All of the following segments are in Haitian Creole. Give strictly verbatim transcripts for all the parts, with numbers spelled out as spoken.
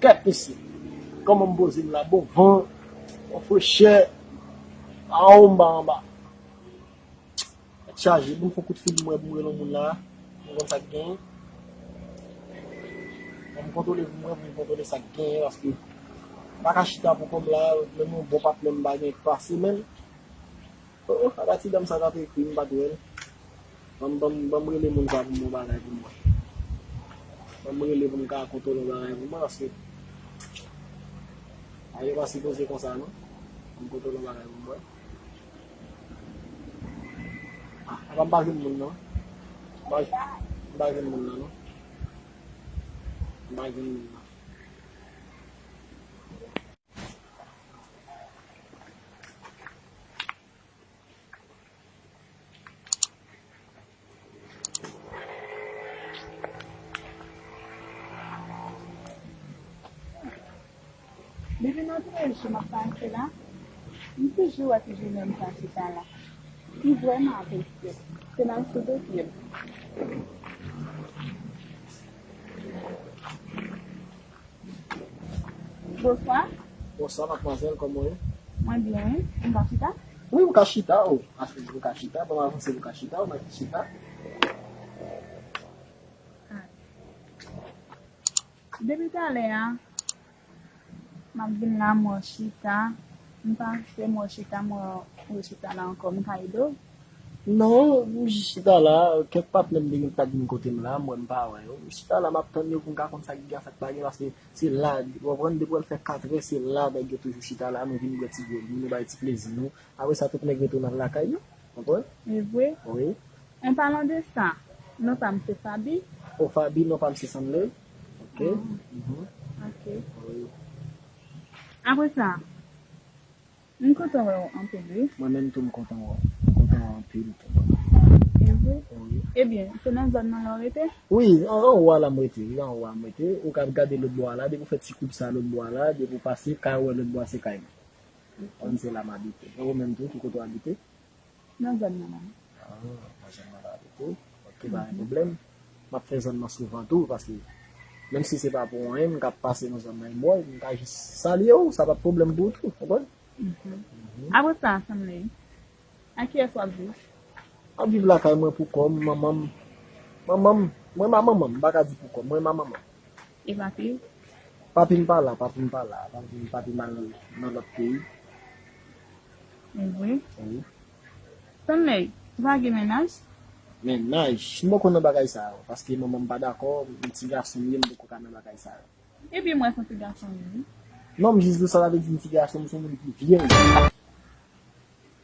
Kèt mesye. Kòman m poze m la? Bon van, bon frechè. Awo m ba anba. Tèt chaje, bon fon kout fil m wè pou m rele yon moun la. M konn sa k genyen. Bon, m kontwole pou m wè, pou m kontwole sa k genyen, paske m pa ka chita pou kò m la, menm yon bon patnè m pa gen k pase menm. Oh, oh, apa ti dam sa t ap ekri, m pa t wè l. Ban m, ban m, ban m rele moun sa pou m yon bagay pou mwen. Ban m rele pou m ka kontwole yon bagay pou mwen, paske bagay yo pa sipoze konsa, non. Ban m kontwole yon bagay pou mwen. Ah, apa m pa jwenn moun, non. M pa, m pa jwenn moun, non, non. M pa jwenn moun, non. Depi nan premye jou m ap pase la, m toujou wè ti jenòm sa chita la. M vrèman apresye l. Se nan sou do pye m. Bonswa. Bonswa, madmwazèl, kòman w ye? Mwen byen, wi. M ka chita? Wi, ou ka chita, o. Ou ka chita, ban m avanse pou w ka chita, ou ka chita. Depi talè a, m ap vin la, m wè w chita. M pa fè m wè w chita, m wè w chita la ankò, m ka ede w? Non, m jis chita la, kèk patnè m te gen k t ap vin kote m la, m wè m pa wè yo. M chita la, m ap tann yo pou m ka konn sa k gen, sa k pa gen, paske se la, w konprann, depi w al fè katrè, se la nèg yo toujou chita la, nou vin bwè ti dlo nou, nou bay ti plezi nou. Apre sa, tout nèg retounen al lakay yo, w konprann? E vre? Wi. An palan de sa, non pa m se Faby. O, Faby, non pa m se Sanley. Ok. Ah. Mhm. Ok. Wi. Apre sa, m kontan wè w anpil, wi. Mwen menm tou, m kontan wè w. M kontan wè w anpil tou. E vre? Wi. Ebyen, se nan zòn nan la w rete? Wi, an, anwo a la m rete, wi, anwo a m rete. Ou ka gade lòt bò a la, depi w fè ti koub sa lòt bò a la, depi w pase, kay ou wè lòt bò a se kay mwen. Ok. An, se la m abite. E ou menm tou, ki kote w abite? Nan zòn nan la. Ah, nan zòn nan la abite. Ok, pa gen pwoblèm. M ap fè zòn nan souvan tou, paske menm si se pa pou anyen, m ka pase nan zòn nan, e m wè w, m ka jis salye w, sa pa pwoblèm pou ou tou, w konprann? Mhm. Apre sa, Sanley, ak kiyès w ap viv? M ap viv lakay mwen pou kò m, manman m, manman m, mwen m a manman m, m pa ka di pou kò m, mwen m a manman m. E papi w? Papi m pa la, papi m pa la, papi m, papi m al nan lòt peyi. E vre? Wi. Sanley, ou pa gen mennaj? Mennaj? M poko nan bagay sa yo, paske manman m pa dakò, m ti gason m ye, m poko ka nan bagay sa yo. Epi mwen se yon ti gason m ye, wi. Non, m jis di w sa, sa vle di m ti gason, m se yon moun ki vyèj.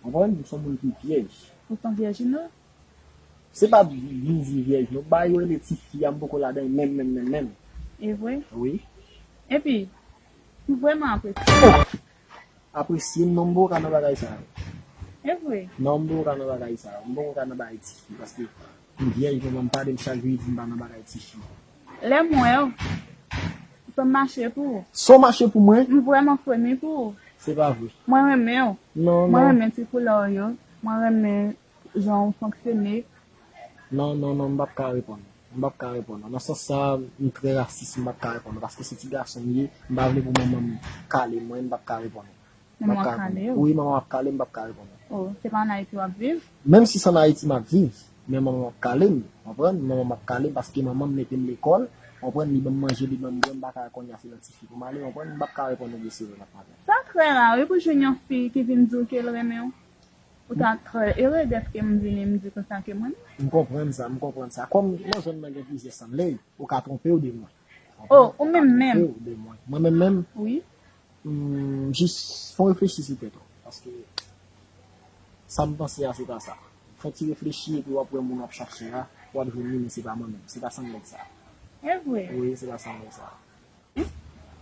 Konprann? M se yon moun ki vyèj. Ou se yon vyèjino? Se pa vin di vyèj, non. Bagay yo rele tifi a, m poko ladan l menm, menm, menm, menm. E vre? Wi. Epi, m vrèman apresye. Oh! Apresye m, non, m poko ka nan bagay sa yo. E vre? Non, m poko ka nan bagay sa yo. M poko ka nan bagay tifi, paske m vyèj, manman m pale m chak jou, li di m pa nan bagay tifi. Lè m wè w, fò m mache pou ou. Sa w mache pou mwen? M vrèman fremi pou ou. Se pa vre. Mwen renmen w. Non, non. Mwen renmen ti koulè w yo. Mwen renmen jan w fonksyone. Non, non, non, m p ap ka reponn. M p ap ka reponn. Nan sans sa, m trè rasis, m p ap ka reponn. Paske se ti gason m ye, m pa vle pou manman m kale mwen, m p ap ka reponn. Manman w ap kale w? Wi, manman m ap kale m, m p ap ka reponn. Oh, se pa an Ayiti w ap viv? Menm si se an Ayiti m ap viv, men manman m ap kale m, konprann? Manman m ap kale m paske manman m mete m lekòl, konprann? Li ban m manje, li ban m bwè, m pa ka kounye a se nan tifi pou m ale, konprann? M p ap ka reponn ou de se vre m ap pale. Sa trè ra, wi, pou jwenn yon fi ki vin di w ke l renmen w. Ou ta trè ere dèske m vini, m di konsa ke mwen. M konprann sa, m konprann sa. Kòm nan zòn nan gen plizyè Sanley, ou ka twonpe w de mwen. Oh, ou menm menm. Ou de mwen. Mwen menm menm? Wi. Hmm, jis fè w reflechi sou tèt ou. Paske sa m panse a, se pa sa. Fè w ti reflechi epi w ap wè moun w ap chache a, w ap jwenn li, men se pa mwen menm. Se pa Sanley sa. E vre? Wi, se pa Sanley sa.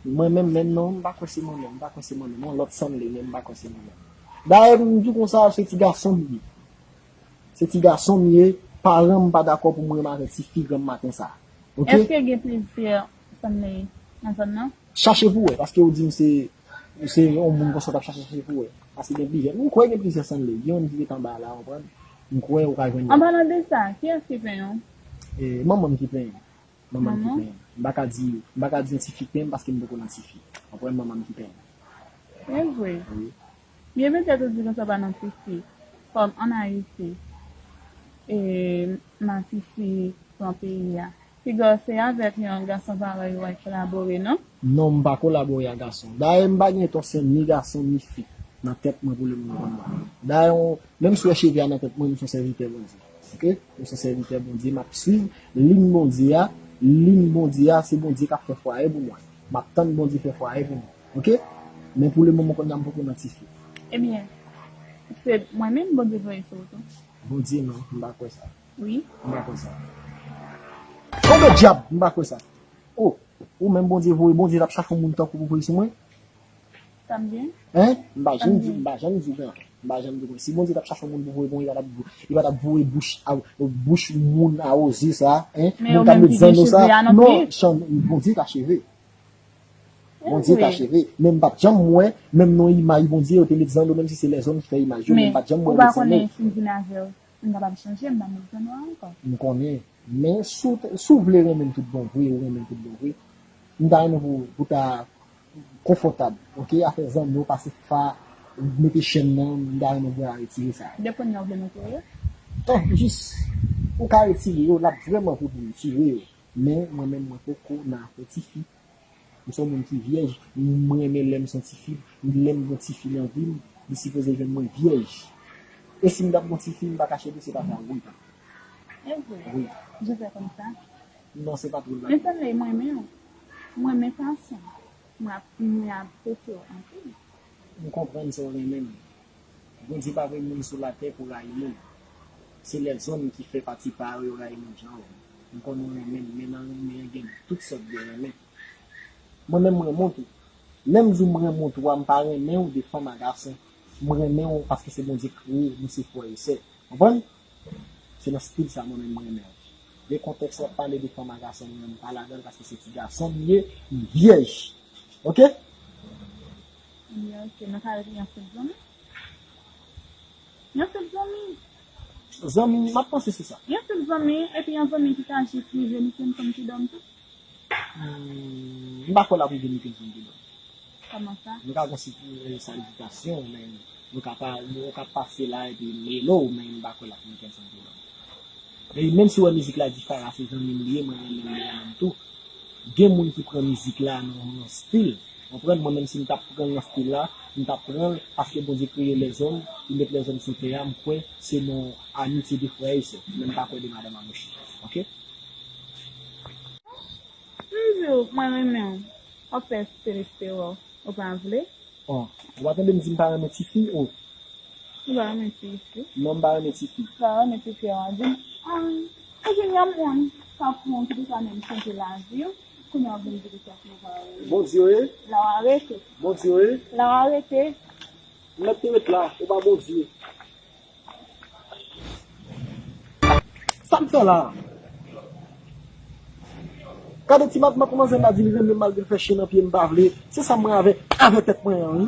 Mwen menm menm non, m pa kwè se mwen menm, m pa kwè se mwen menm. Yon lòt Sanley, men m pa kwè se mwen menm. Dayè, m di w konsa, se ti gason m ye. Se ti gason m ye, paran m pa dakò pou m renmen avèk ti fi granm maten sa. Oke? Èske gen plizyè Sanley nan zòn nan? Chache pou w wè, paske ou di m se, se yon moun konsa w t ap chache, chache pou w wè. Paske gen plizyè. M kwè gen plizyè Sanley. Gen youn ki ret anba la, w konprann? M kwè ou ka jwenn youn. An palan de sa, kiyès ki penyen w? E, manman m ki penyen m. Manman m ki Manman? Penyen. M pa ka di, m pa ka di yon tifi k Penyen paske m poko nan tifi. Konprann, manman m ki Penyen. Se vre. Wi. Byen petèt ou di konsa pa nan tifi. Kòm ann Ayiti, e, nan tifi pran peyi a. Piga w se avèk yon gason parèy ou wè kolabore, non? Non, m pa kolabore ak gason. Dayè, m pa gen entonsyon ni gason ni fi nan tèt mwen pou lemoman. Dayè, menm si w wè cheve a nan tèt mwen, m se yon sèvitè Bondye. Oke? M se yon sèvitè Bondye, m ap swiv liy Bondye a. Liy Bondye a, se Bondye k ap fè fwaye pou mwen. M ap tann Bondye fè fwaye pou mwen. Oke? Men pou lemoman, kounye a, m poko nan tifi. Ebyen, se mwen menm Bondye voye sou ou tou. Bondye, non, m pa kwè sa. Wi. M pa kwè sa. Tonbe dyab, m pa kwè sa. O, ou menm Bondye voye, Bondye t ap chache yon moun tankou ou pou voye sou mwen? Sa m gen? Hein? M pa janm di, m pa janm di w, m pa janm di w. Si Bondye t ap chache yon moun pou voye pou mwen, li pa t ap, li pa t ap voye bouch, a, bouch moun awoze sa, hein? Moun k ap met zanno sa. Non, chan, Bondye ka cheve. Bondye ka cheve. Men m pa t janm wè, menm nan imaj Bondye, yo te met zanno, menm si se lèzòm ki fè imaj yo, men m pa t janm wè yo met zanno. Ou pa konnen si m vin avè w, m kapab chanje, m pa met zanno a ankò. M konnen. Men si w, si w vle renmen m tout bon vre, ou renmen m tout bon vre, m ta renmen pou, pou ta konfòtab, oke? Afè zanno, pase fa, mete chèn nan, m ta renmen pou w retire sa. Depi kounye a w vle m retire yo? Tan, jis, ou ka retire yo, l ap vrèman vre pou m retire yo. Men, mwen menm, mwen poko nan afè tifi. M se yon moun ki vyèj, m renmen lè m se yon tifi, lè m gen tifi nan vi m, li sipoze jwenn mwen vyèj. E si m t ap gen tifi, m pa ka chede, se pa sa, wi. E vre? Wi. Joseph konn sa? Non, se pa twou l. Men Stanley, m renmen w. M renmen fason w ap, mwen apresye w anpil. M konprann sa w renmen m. Bondye pa voye moun sou latè pou rayi moun. Se lèzòm ki fè pati pa yo, yo rayi moun jan yo. M konnen w renmen m, men nan renmen an gen tout sòt de renmen. Mwen menm m renmen w tou. Lè m di w m renmen w tou a, m pa renmen w de fanm a gason. M renmen w paske se Bondye k kreye nou, se frè e sè. Konprann? Se nan stil sa mwen menm m renmen w. Gen kontèks w ap pale de fanm a gason, mwen menm m pa ladan l paske se ti gason m ye, m vyèj. Oke? Ebyen, oke, nou ka rete yon sèl zanmi. Yon sèl zanmi. Zanmi, m ap panse se sa. Yon sèl zanmi, epi yon zanmi ki ka jis rive mete m fanm ki dòm tou. Hmm, m pa kwè l ap rive mete m fanm ki dòm. Kòman sa? Nou ka gon ti, eh, salitasyon, men nou ka pa, nou ka pase la epi m rele w, men m pa kwè l ap mete m fanm ki dòm. E menm si w wè mizik la diferan, se zanmi m li ye, mwen renmen l, li renmen m tou. Gen moun ki pran mizik la nan yon stil. Konprann? Mwen menm si m t ap pran l nan stil la, m t ap pran l paske Bondye kreye lèzòm, li met lèzòm sou tè a, m kwè se nan amitye de frè e sè. Men m pa kwè de madanm a mouche. Oke? M di w, mwen renmen w. W ap fè Celeste wè w. Ou pa vle? Oh, ou pa tande m di m pa renmen tifi, oh. Ou pa renmen tifi? Non, m pa renmen tifi. Ou pa renmen tifi, w a di m, ah, ou vin yon moun k ap pran w ki te ka menm chanje lavi w, kounye a w vin di li sa se yon pa renmen. Bondye w ye? La w a rete. Bondye w ye? La w a rete. Mèt te ret la, ou pa Bondye. Sa m fè la a? Gade ti matmat manzè la di li renmen m malgre l fè chen nan pye m pa vle. Se sa mwen avè, avè tèt mwen an wi.